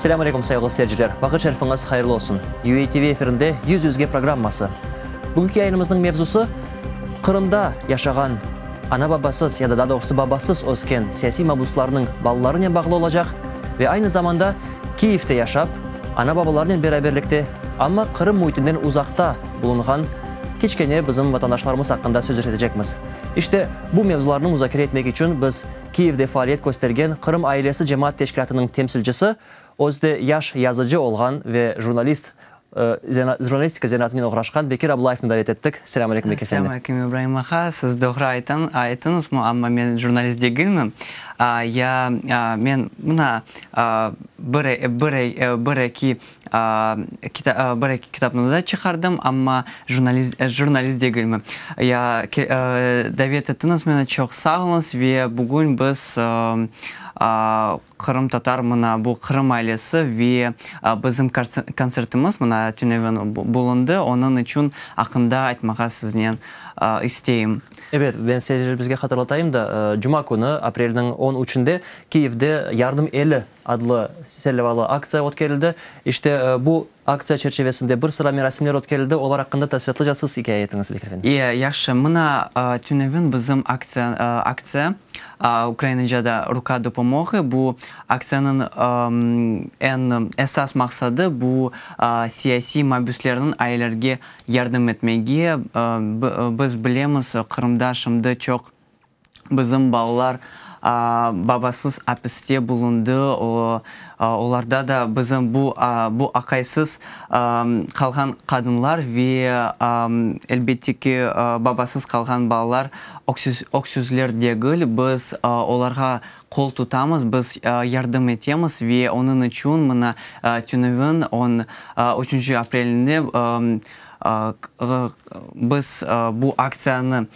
Selâm aleyküm, sayğılı seyirciler! Vaqıt şerifiñiz hayırlı olsun! UATV efirinde Yüz yüzge programması. Bugünki yayınımıznıñ mevzusı, Qırımda yaşağan ana-babasız ya da daa doğrusı babasız ösken siyasiy mabuslarnıñ balalarınen bağlı olacaq ve aynı zamanda Kiyevde yaşap, ana-babalarınen beraberlikte, amma Qırım müitinden uzaqta bulunğan kiçkene bizim vatandaşlarımız aqqında söz yürsetecekmiz. İşte, bu mevzularnı muzakere etmek içün biz Kiyevde faaliyet köstergen Qırım ailesi cemaat teşkilâtınıñ temsilcisi, özü de yaş yazıcı olğan ve jurnalist, jurnalistika zenaatınen oğraşqan Bekir Ablayevni davet ettik. Selâm aleyküm, Bekir efendi. Selâm aleyküm, İbraim ağa. Siz doğru ayttıñızmı, amma men jurnalist degilmim. Ya men mına bir, bir, bir eki Bir-eki kitapnı da çıqardım, amma jurnalist jurnalist degilmim. Ya davet ettiñiz meni, çoq sağ oluñız ve bugün biz qırımtatar mına bu Qırım ailesi ve bizim kontsertimiz mına tünevin bulundı, onıñ içün aqqında aytmağa siznen isteyim. Ebet, ben seyircilerimizge hatırlatayım da, cuma künü, aprelniñ on üçünde Kiyevde Yardım eli Adlı serlevalı aktsiya ötkerildi. İşte, bu aktsiya çerçivesinde bir sıra merasimler ötkerildi. Olar aqqında tafsilâtlıca siz ikâye etiñiz, Bekir efendi. E, yahşı. Mına, tünevin bizim aktsiya, aktsiya, ukrainacada Ruka dopomoğı, bu aktsiyanıñ eñ esas maqsadı, bu siyasiy mabüslerniñ ailelerge yardım etmege. Biz bilemiz, Qırımda şimdi çoq Bizim balalar babasız apiste bulundı, olarda da bizim bu bu aqaysız qalğan qadınlar ve, elbette ki, babasız qalğan balalar öksüzler degil, biz olarğa qol tutamız, biz yardım etemiz ve onıñ içün mına tünevin on üçünci aprelinde Biz bu aktsiyanı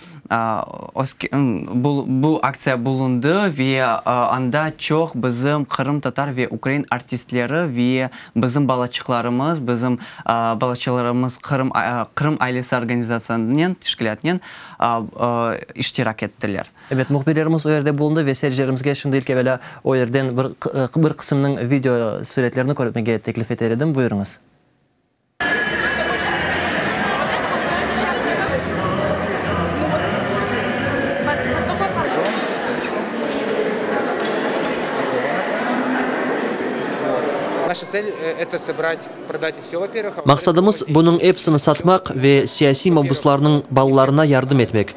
bu aktsiya bulundı ve anda çoq bizim qırımtatar ve ukrain artistleri ve bizim balaçıqlarımız, bizim balaçalarımız Qırım Qırım ailesi organizatsiyanen, teşkilâtınen iştirak ettiler. Ebet, mühbirlerimiz o yerde bulundı ve seyircilerimizge şimdi ilk evelâ o yerden bir bir qısımnıñ video süretlerini körmege teklif eter edim. Buyurıñız. Maqsadımız, bunıñ episini satmaq ve siyasiy mabuslarnıñ balalarına yardım etmek.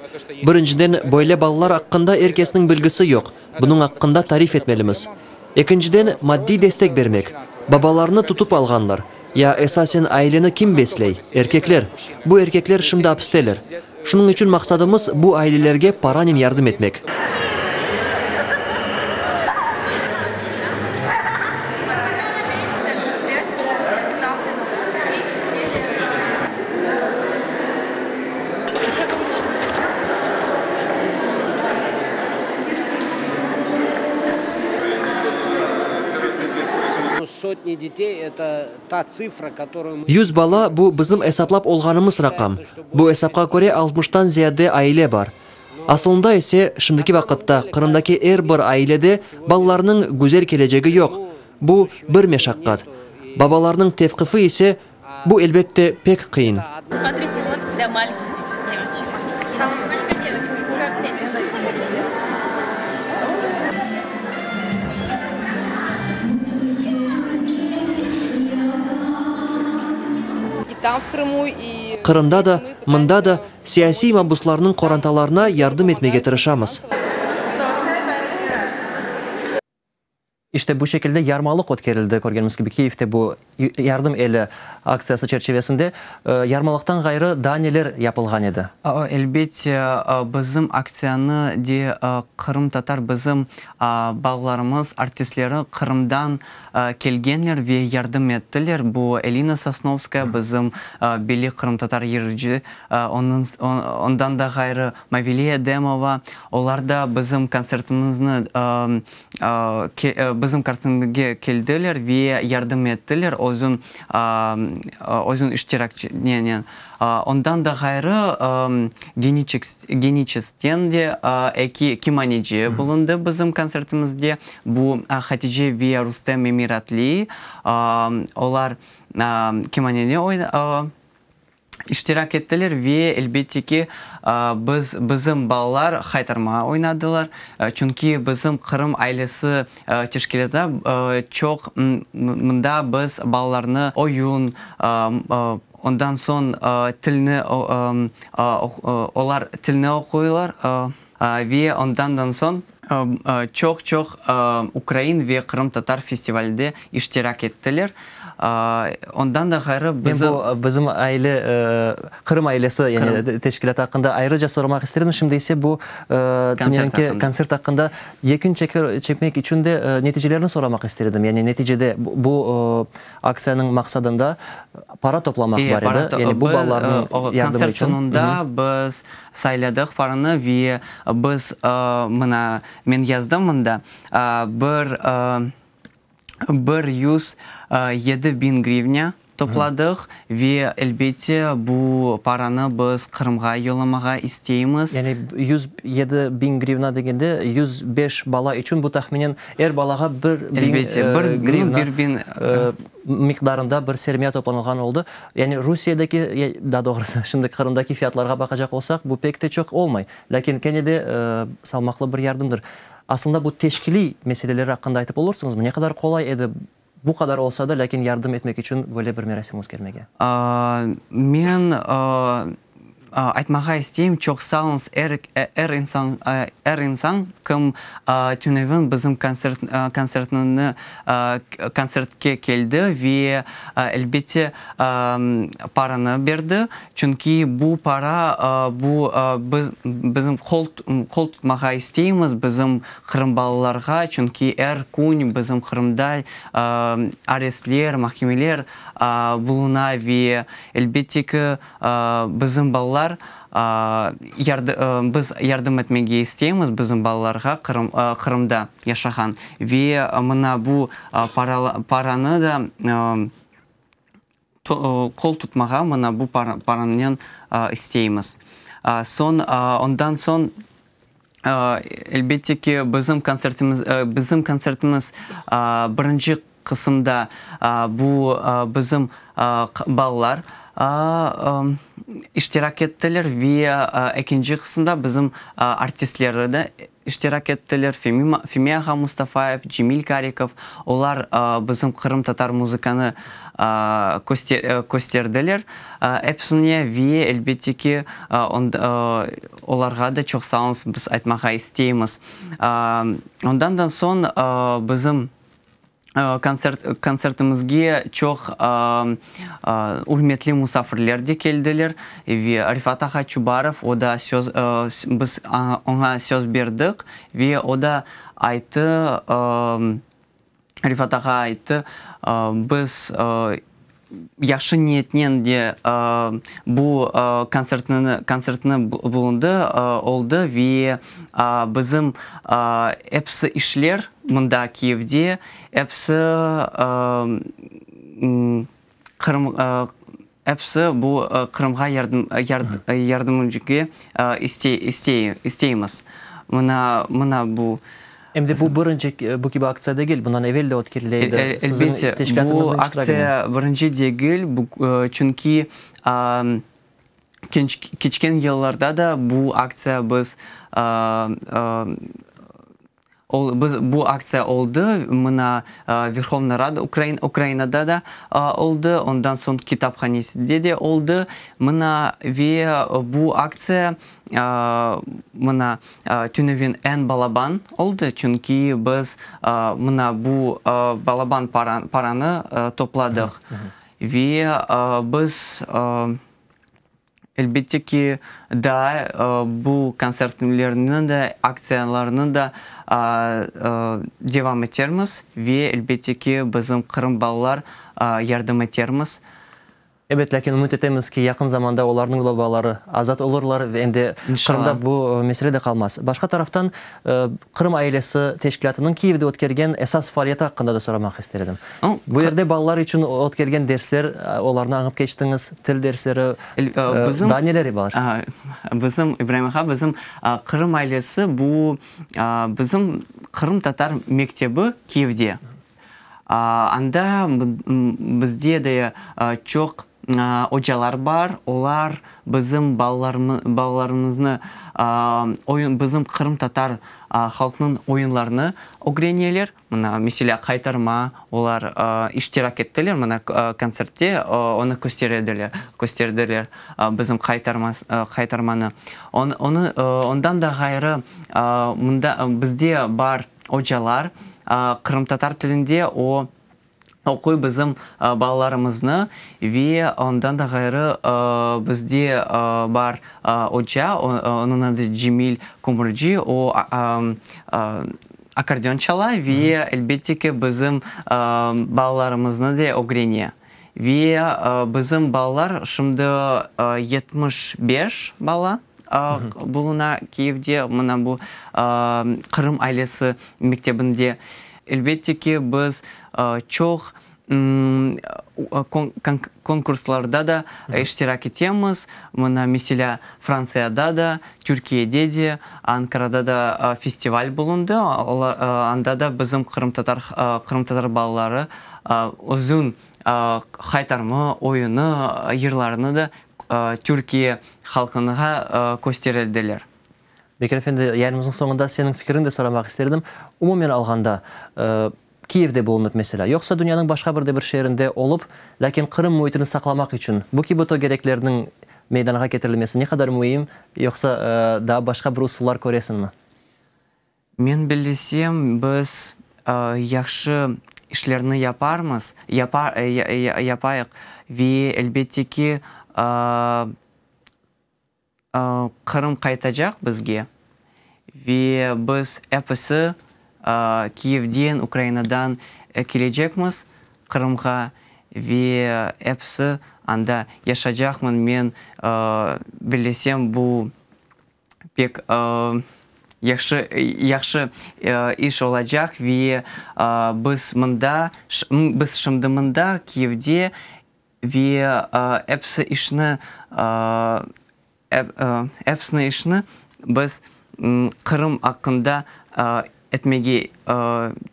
Birinciden, böyle balalar aqqında er kesniñ bilgisi yoq, bunıñ aqqında tarif etmelimiz. Ekinciden, maddiy destek bermek. Babalarını tutıp alğanlar. Ya esasen aileni kim besley? Erkekler. Bu erkekler şimdi apisteler. Şunıñ içün maqsadımız, bu ailelerge paranen yardım etmek. 100 bala, bu bizim esaplap olğanımız raqam. Bu esapqa köre altmıştan ziyade aile bar. Asılında ise, şimdiki vaqıtta Qırımdaki er bir ailede balalarnıñ güzel kelecegi yoq. Bu bir meşaqqat. Babalarnıñ tevqifi ise, bu, elbette, pek qıyın. Qırımda da, mında da siyasiy mabuslarnıñ qorantalarına yardım etmege tırışamız. İşte bu şekilde yarmalıq ötkerildi, körgenimiz kibi, Kiyevde bu Yardım eli aktsiyası çerçivesinde. Yarmalıqtan ğayrı daa neler yapılğan edi? Elbette, bizim aktsiyanı de qırımtatar bizim balalarımız, artistleri Qırımdan kelgenler ve yardım ettiler. Bu Elina Sosnovskaya, bizim belli qırımtatar yırcı, onıñ, ondan da ğayrı Mavile Edemova, olar da bizim kontsertimizni. bizim kontsertimizge keldiler ve yardım ettiler özün özün iştirakçinen. Ondan da ğayrı Geniçeskten de eki kemaneci bulundı bizim kontsertimizde. Bu Hatice ve Rustem Emiratli. Olar kemaneni iştirak ettiler ve, elbette ki, biz, bizim balalar haytarma oynadılar. Çünki bizim Qırım ailesi teşkilâtı çoq mında biz balalarnı oyun, ondan soñ tilni, olar tilni oquylar ve ondan soñ çoq-çoq ukrain ve qırımtatar festivalde iştirak ettiler. Ondan da ğayrı bizim. Men bu bizim aile, Qırım ailesi, yani teşkilâtı aqqında ayrıca soramaq ister edim. Şimdi ise bu tünevinki kontsert aqqında yekün çekmek içün de neticelerini soramaq ister edim. Yani neticede bu aktsiyanıñ maqsadında para toplamaq bar edi, yani bu balalarnıñ yardımı içün. Kontsert soñunda biz sayladıq paranı ve biz, mına, men yazdım mında, bir 107 biñ grivnâ topladıq ve, elbette, bu paranı biz Qırımğa yollamağa isteymiz. Yani 107 biñ grivna degende, 105 bala içün bu tahminen er balağa 1000 grivna 1000 miqdarında bir sermiya toplanılğan oldı. Yani Rusiyedeki, daa doğrusı, şimdi Qırımdaki fiyatlarğa baqacaq olsaq, bu pek te çoq olmay. Lâkin kene de salmaqlı bir yardımdır. Aslında bu teşkiliy meseleler aqqında aytıp olursıñızmı? Ne qadar qolay edi, bu qadar olsa da, lâkin yardım etmek içün böyle bir merasim ötkermege? Men aytmağa isteyim, çoq sağ oluñız er, er insan, er insan, kim tünevin bizim kontsert, kontsertini, kontsertke keldi ve, elbette, paranı berdi. Çünki bu para, bu biz, bizim qol, qol tutmağa isteymiz bizim Qırım balalarğa, çünki er kün bizim Qırımda arestler, mahkemeler buluna ve, elbette ki, bizim balalar, biz yardım etmege isteymiz bizim balalarğa Qırım, Qırımda yaşağan ve mına bu paranı da qol tutmağa mına bu paranınen isteymiz. Soñ, ondan soñ, elbette ki, bizim kontsertimiz, bizim kontsertimiz birinci qısımda bu bizim balalar iştirak ettiler ve ekinci qısımda bizim artistleri de iştirak ettiler, Femi ağa Mustafayev, Cemil Karikov, olar bizim qırımtatar muzıkanı kösterdiler episine ve, elbette ki, olarğa da çoq sağ oluñız biz aytmağa isteymiz. Ondan da soñ bizim kontsert, kontsertimizge çoq ürmetli musafirler de keldiler ve Refat ağa Çubarov, o da söz, biz oña söz berdik ve o da ayttı, Refat ağa ayttı, biz yahşı niyetnen de bu kontsertni, kontsertni bulundı, oldı ve bizim episi işler mında Kiyevde, episi Qırım, episi bu Qırımğa yardım, yardımcıge isteymiz. Mına, mına bu. Em de bu birinci bu kibi aktsiya degil, bundan evel de ötkerile edi. Elbette, bu aktsiya birinci degil, çünki keçken yıllarda da bu aktsiya biz biz bu aktsiya oldı, mına Verhovna Rada Ukrainada da oldı, ondan soñ kitaphanesinde de oldı, mına ve bu aktsiya mına tünevin eñ balaban oldı, çünki biz mına bu balaban paranı topladıq ve biz elbette ki, daa bu kontsertlerni de, aktsiyalarnı da devam etermiz ve, elbette ki, bizim Qırım balalar yardım etermiz. Ebet, lâkin ümüt etemiz ki, yaqın zamanda olarnıñ babaları azat olurlar ve em de Qırımda bu mesele de qalmaz. Başqa taraftan, Qırım ailesi teşkilâtınıñ Kiyevde ötkergen esas faaliyeti aqqında da soramaq ister edim. Bu yerde balalar içün ötkergen dersler, olarnı añıp keçtiñiz, til dersleri, daa neler bar? Bizim, İbraim ağa, bizim Qırım ailesi bu bizim qırımtatar mektebi Kiyevde. Anda bizde de çoq ocalar bar, olar bizim balalarımıznı oyun, bizim qırımtatar halqnıñ oyunlarını ögreneler. Mına, meselâ, qaytarma, olar iştirak ettiler, mına, kontsertte onı kösterediler, kösterdiler bizim qaytarmanı. Onı, ondan da ğayrı, mında bizde bar Ocalar, qırımtatar tilinde o oquy bizim balalarımıznı ve ondan da ğayrı bizde bar oca, onıñ adı Cemil Kömürci, o akkordeon çala ve elbette ki bizim balalarımıznı de ögrene. Ve bizim balalar şimdi 75 bala. Buluna Kiyevde, mına bu Qırım ailesi mektebinde. Elbette ki, biz çoq konkurslarda da iştirak etemiz. Mına, meselâ, Frantsiyada da, Türkiyede de, Ankarada da festival bulundı. Anda da bizim qırımtatar qırımtatar balaları uzun haytarma oyunı, yırlarını da Türkiye halqınğa kösterildiler. Bekir efendi, yayınımıznıñ soñunda seniñ fikriñni de soramaq ister edim. Umumen alğanda, Kiyevde bulunıp, meselâ, yoqsa dünyanıñ başqa bir de bir şeerinde olıp, lâkin Qırım müitini saqlamaq içün bu kibi tögereklerniñ meydanğa ketirilmesi ne qadar müim, yoqsa daa başqa bir usullar köresiñmi? Men bellesem, biz yahşı işlerni yaparmız, yapayıq ve, elbette ki, Qırım qaytacaq bizge ve biz episi Kiyevden, Ukrainadan kelecekmiz Qırımğa ve episi anda yaşacaqmın. Men bellesem, bu pek yahşı yahşı iş olacaq ve biz mında, biz şimdi mında, Kiyevde, ve episi işni, episini işni biz Qırım aqqında etmege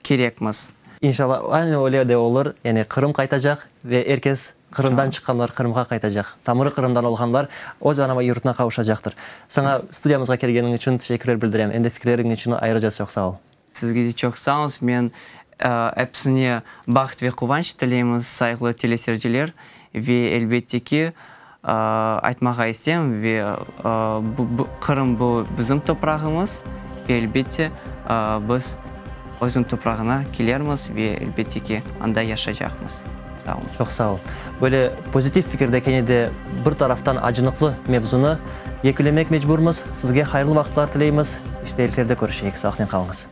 kerekmiz. İnşallah, aynı öyle de olur, yani Qırım qaytacaq ve er kes Qırımdan çıqqanlar Qırımğa qaytacaq. Tamırı Qırımdan olğanlar öz ana yurtuna qavuşacaqtır. Saña studiyamızğa kelgeniñ içün teşekkürler bildirem. Em de fikirleriñ içün ayrıca çoq sağ ol. Sizge de çoq sağ olunız. Men episine baht ve quvanç tileymiz, sayğılı teleseyirciler. Ve elbette ki, aytmağa istem, ve Qırım bu bizim toprağımız ve elbette biz özüñ toprağına kelermiz ve elbette ki, anda yaşaycaqmız. Sağ oluñız. Çoq sağ ol. Böyle pozitiv fikirde kene de bir taraftan acınıqlı mevzunı yekünlemek mecburmız. Sizge hayırlı vaqıtlar tileymiz. İşte, ilklerde körüşeyik. Sağlıqnen qalıñız.